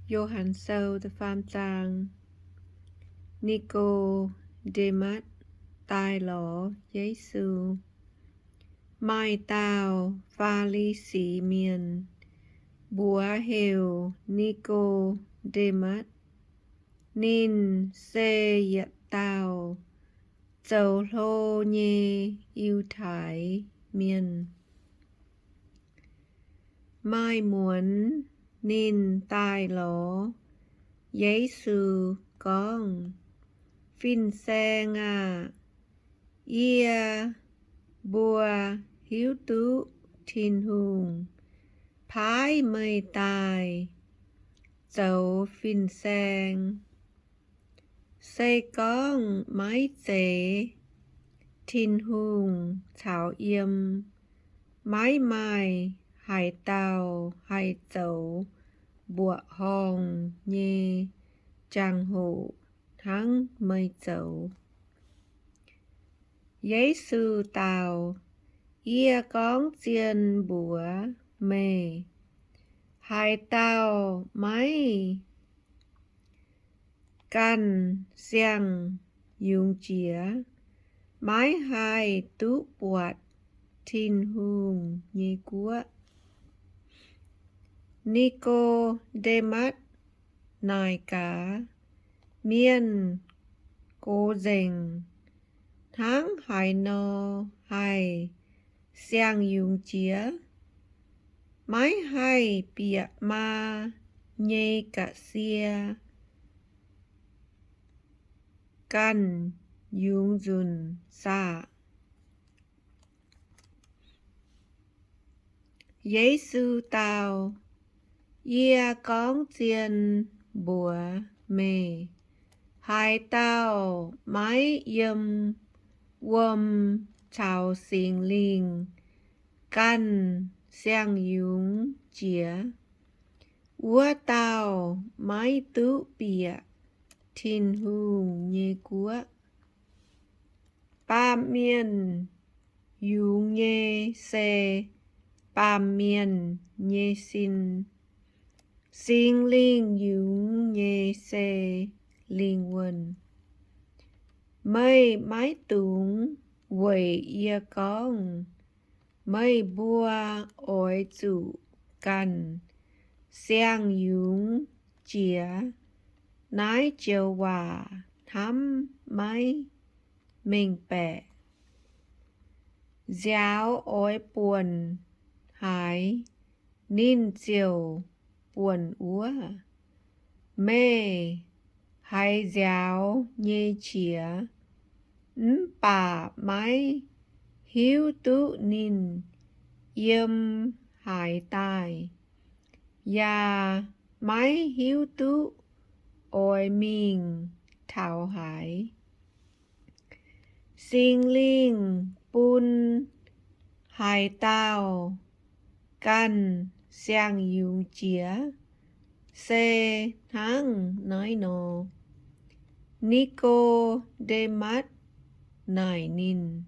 Yo^han Sou da'faam zaang. Ni^ko^nde^matv Daaih Lorz Yesu. Maaih dauh Faa^li^si Mienh, mbuox heuc Ni^ko^nde^matv. Ninh se yietc dauh zoux hlo nyei Yiutai Mienh. Maaih muonz ninh daaih lorz Yesu gorngv, Fin-Saeng aah! Yie mbuo hiuv duqv Tin-Hungh paaiv meih daaih zoux fin-saeng. Se gorngv maiv zeiz Tin-Hungh caux yiem, maiv maaih haaix dauh haih zoux mbuoqc horngh nyei jangx-hoc hnangv meih zoux. Yesu dau, Yie gorngv zien mbuox meih, haaix dauh maiv ganh siang-yungz jiex, maiv haih duqv buatc Tin-Hungh nyei guoqv. Ni^ko^nde^matv naaic gaax, Mienh gox nzengc hnangv haaix nor haih siang-yungz jiex? Maiv haih bieqc maa nyei ga'sie ganh yungz nzunc saah? Yesu dau, Yie gorngv zien mbuox meih, haaix dauh maiv yiem wuom caux Singx Lingh ganh siang-yungz jiex, wuov dauh maiv duqv bieqc Tin-Hungh nyei guoqv. Baamh mienh yungz nyei se baamh mienh nyei sin. Singx Lingh yungz nyei se lingh wuonh. Meih maiv dungx weic yie gorngv, meih mbuo oix zuqc ganh siang-yungz jiex, naaiv joux waac hnamv maiv mengh baeqc. Nziaaux oix buonc haaix, ninh ziouc buonc wuov. Meih haiz nziaaux nyei qiex, mv baac maiv hiuv duqv ninh yiem haaix daaih, yaac maiv hiuv duqv oix mingh taux haaix. Singx Lingh bun haaix dauh ganh siang-yungz jiex, se hnangv naaiv nor. Ni^ko^nde^matv naaic ninh,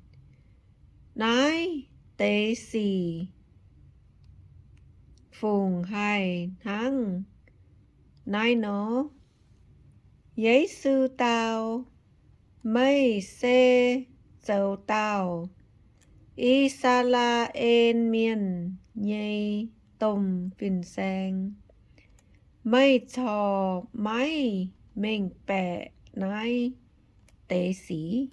Naaiv deix sic fungc haih hnangv naaiv nor? Yesu dau, Meih se zoux dauh I^saa^laa^en Mienh nyei domh fin-saeng. Meih corc maiv mengh baeqc naaiv deix sic?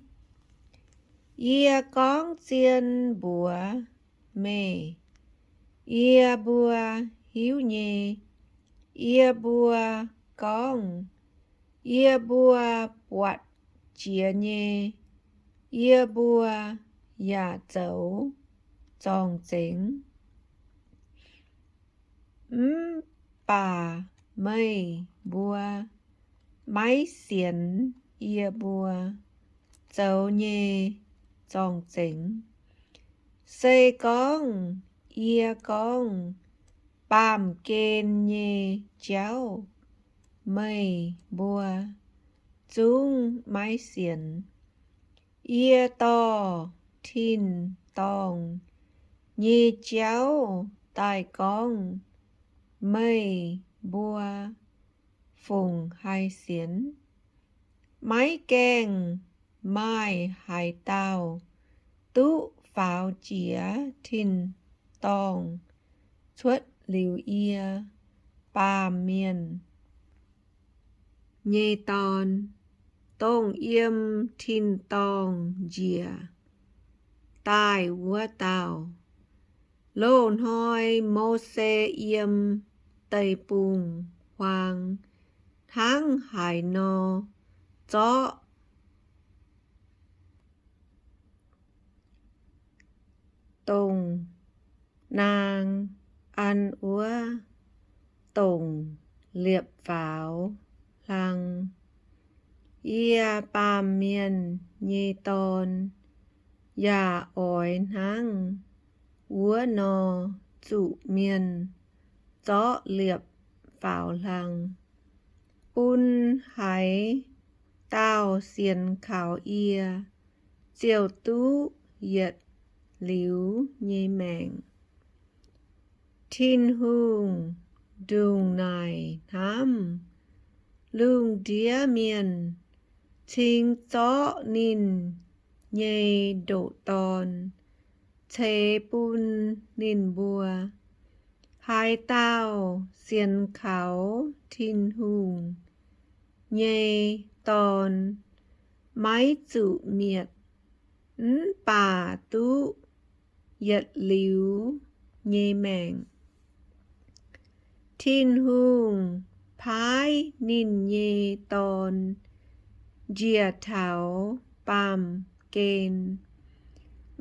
Yie gorngv zien mbuox meih, yie mbuo hiuv nyei. Yie mbuo gorngv, yie mbuo buatc jiex nyei, yie mbuo yaac zoux zorng-zengx. Mv baac meih mbuo maiv sienx yie mbuo zoux nyei zorng-zengx. Se gorngv yie gorngv baamh gen nyei jauv, meih mbuo zungv maiv sienx. Yie dorh tin-dorngh nyei jauv daaih gorngv meih mbuo fungc haih sienx. Maiv gaengh maaih haaix dauh duqv faaux jiex tin-dorngh cuotv liuz yie, Baamh Mienh nyei Dorn, dongh yiem tin-dorngh njiec daaih wuov dauh. Loz-hnoi Mose yiem deic-bung-huaang hnangv haaix nor zorqv dongh naang an wuov dongc liepc faaux hlang. Yie, Baamh Mienh nyei Dorn, yaac oix hnangv wuov nor zuqc mienh zorqv liepc faaux hlang, bun haaix dauh sienx kaux yie ziouc duqv yietc liuz nyei maengc. Tin-Hungh ndongc naaic hnamv lungh ndiev mienh, cingx zorqv ninh nyei ndoqc Dorn ceix bun ninh mbuo. Haaix dauh sienx kaux Tin-Hungh nyei Dorn maiv zuqc mietc, mv baac duqv yietc liuz nyei maengc. Tin-Hungh paaiv ninh nyei Dorn njiec taux baamh gen,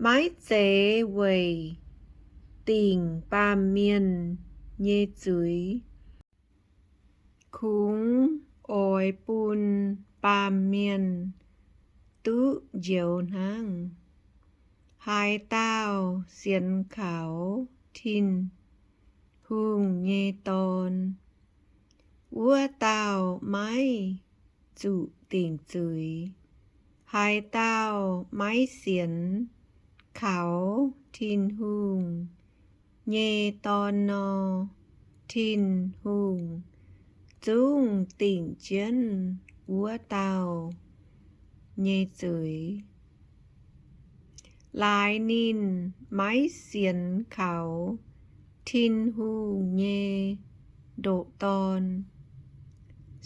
maiv zeiz weic dingc baamh mienh nyei zuiz, kungx oix bun baamh mienh duqv njoux hnangv. Haaix dauh sienx kaux Tin-Hungh nyei Dorn, wuov dauh maiv zuqc dingc zuiz. Haaix dauh maiv sienx kaux Tin-Hungh nyei Dorn nor, Tin-Hungh zungv dingc jienv wuov dauh nyei zuiz. Laaix ninh maiv sienx kaux Tin-Hungh nyei ndoqc Dorn.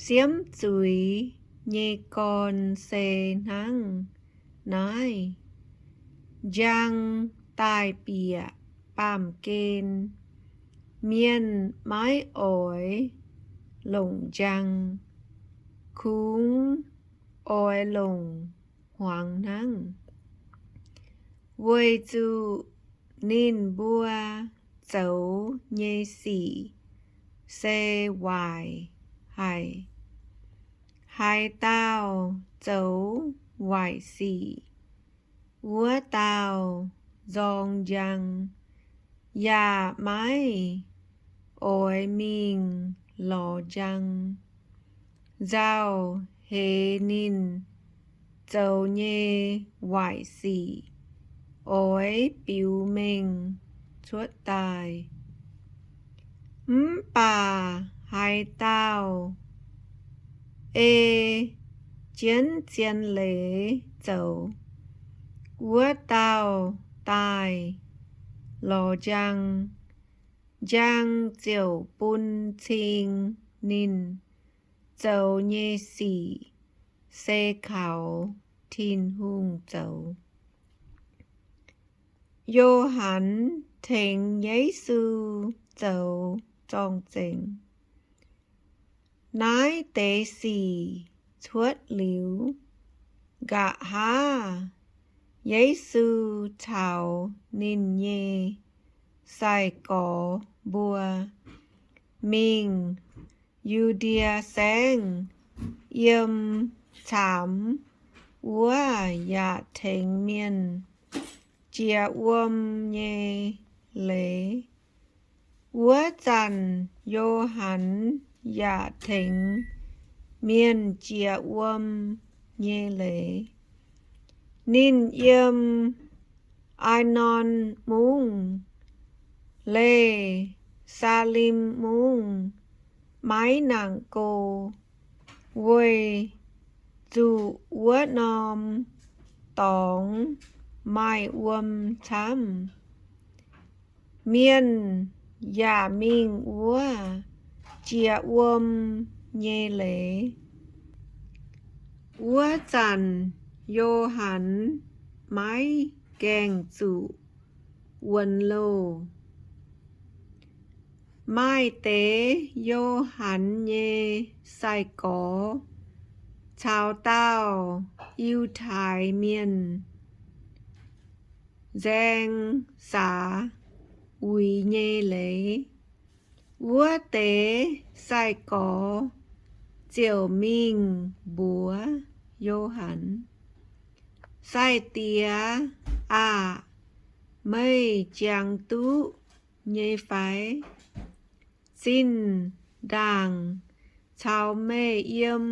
Siemv zuiz nyei gorn se hnangv naaiv. Njang daaih bieqc baamh gen, mienh maiv oix longc njang, kungx oix longc hmuangx hnangv, weic zuqc ninh mbuo zoux nyei sic se waaic haic. Haaix dauh zoux waaic sic, wuov dauh nzorng njang, yaac maiv oix mingh lorz njang, nzauh heix ninh zoux nyei waaic sic oix biux mengh cuotv daaih. Mv baac haaix dauh ei jienv zien leiz zoux, wuov dauh daaih lorz njang, njang ziouc bun cing ninh zoux nyei sic se kaux Tin-Hungh zoux. Yo^han Tengx Yesu Zoux Zorng-Zengx. Naaiv deix sic cuotv liuz, nqa'haav Yesu caux ninh nyei sai-gorx mbuo mingh Yu^ndie Saengv, yiem caamx wuov yaac tengx mienh jiex wuom nyei leiz. Wuov zanc Yo^han yaac tengx mienh jiex wuom nyei leiz. Ninh yiem Aa^norn Mungv, Leih Saalim Mungv, maiv nangc go. Weic zuqc wuov norm dorngx maaih wuom camv, mienh yaac mingh wuov jiex wuom nyei leiz. Wuov zanc Yo^han maiv gaengh zuqc wuonx loh. Maaih deix Yo^han nyei sai-gorx caux dauh Yiutai Mienh nzaeng saax uix nyei leiz. Wuov deix sai-gorx ziouc mingh mbuox Yo^han, Sai-Diex aah! Meih jangx duqv nyei fai? Zinh ndaangc caux meih yiem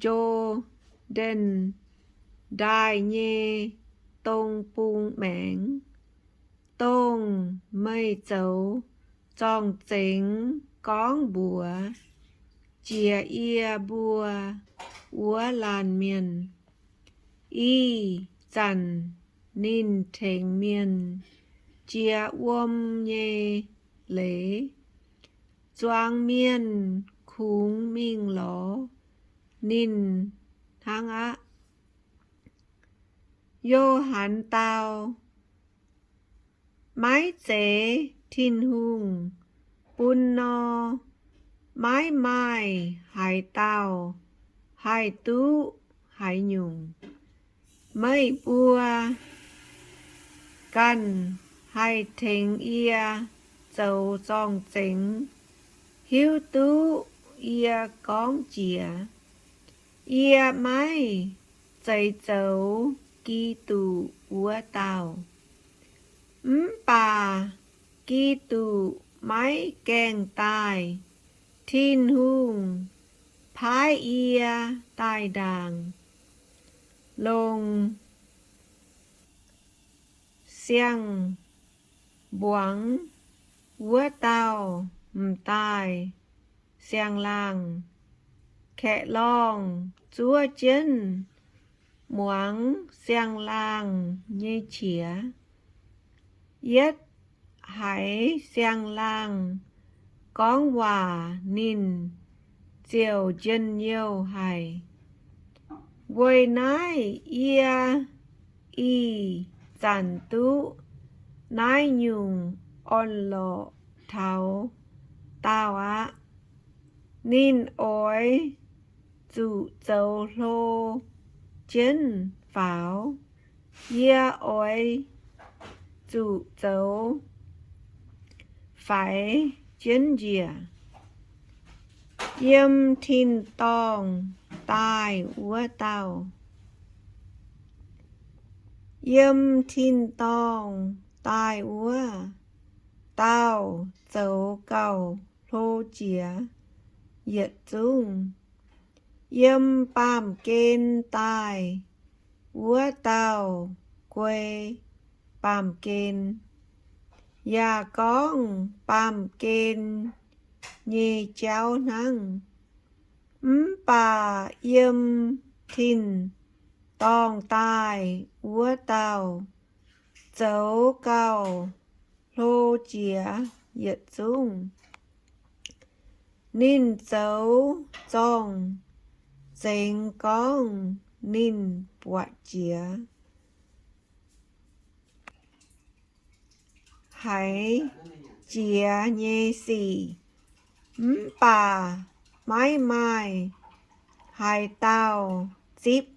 Njo^ndaen Ndaaih nyei dong bung maengx, dongh meih zoux zorng-zengx gorngv mbuox jiex yie mbuo wuov laanh mienh. Ih zanc ninh tengx mienh jiex wuom nyei leiz. Zuangx mienh kungx mingh lorz ninh hnangv aqv. Yo^han dau, Maiv zeiz Tin-Hungh bun nor, maiv maaih haaix dauh haih duqv haaix nyungc. Meih mbuo ganh haih tengx yie zoux zorng-zengx hiuv duqv yie gorngv jiex. Yie maiv zeiz zoux Giduc wuov dauh. Mv baac Giduc maiv gaengh daaih. Tin-Hungh paaiv yie daaih ndaangc, longc siang-mbuangz wuov dauh m'daaih siang-laangh kaeqv-lorngh zuov jienv muangx siang-laangh nyei qiex. Yietv haiz siang-laangh gorngv waac, ninh ziouc njien-youh haic. Weic naaiv yie ih zanc duqv naaiv nyungc orn-lorqc taux daauh aqv. Ninh oix zuqc zoux hlo jienv faaux. Yie oix zuqc zoux faix jienv njiec. Yiem tin-dorngh daaih wuov dauh. Yiem tin-dorngh daaih wuov dauh zoux gauh hlo jiex yietc zungv. Yiem baamh gen daaih wuov dauh guei baamh gen, yaac gorngv baamh gen nyei jauv hnangv. Mv baac yiem tin-dorngh daaih wuov dauh zoux gauh hlo jiex yietc zungv. Ninh zoux zorng-zengx gorngv ninh buatc jiex haiz jiex nyei sic, mv baac maiv maaih haaix dauh zipv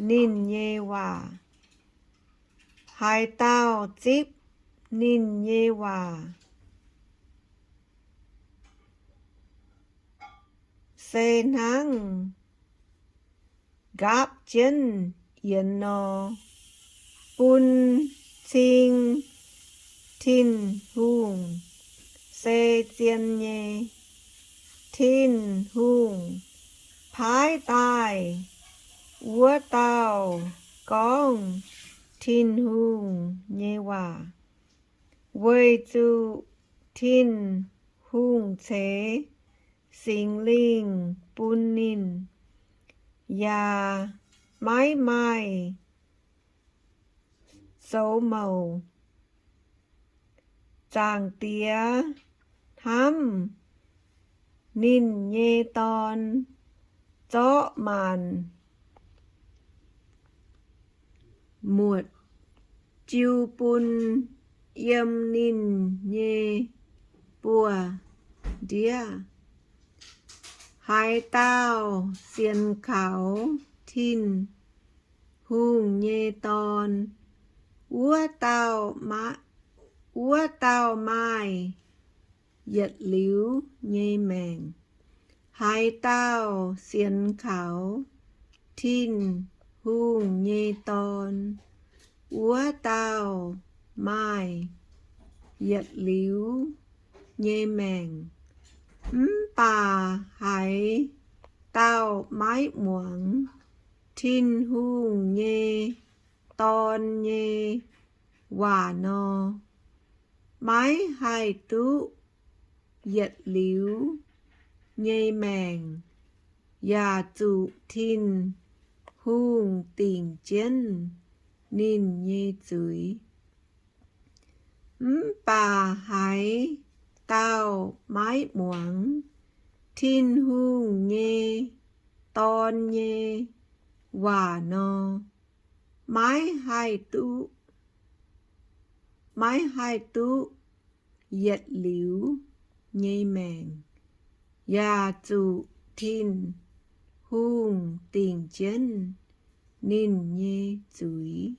ninh nyei waac. Haaix dauh zipv ninh nyei waac, se hnangv nqaapv jienv yienx nor, bun cing Tin-Hungh se zien nyei. Tin-Hungh paaiv daaih wuov dauh gorngv Tin-Hungh nyei waac, weic zuqc Tin-Hungh ceix Singx Lingh bun ninh, yaac maiv maaih soux mouc. Zaangc Diex hnamv ninh nyei Dorn zorqv maanc muotc jiu bun yiem ninh nyei buoz-ndiev. Haaix dauh sienx kaux Tin-Hungh nyei Dorn, wuov dauh, wuov dauh maaih yietc liuz nyei maengc. Haaix dauh sienx kaux Tin-Hungh nyei Dorn, wuov dauh maaih yietc liuz nyei maengc. Mv baac haaix dauh maiv muangx Tin-Hungh nyei Dorn nyei waac nor, maiv haih duqv yietc liuz nyei maengc, yaac zuqc Tin-Hungh dingc jienv ninh nyei zuiz. Mv baac haaix dauh maiv muangx Tin-Hungh nyei Dorn nyei waac nor, maiv haih duqv, maiv haih duqv yietc liuz nyei maengc, yaac zuqc Tin-Hungh dingc jienv ninh nyei zuiz.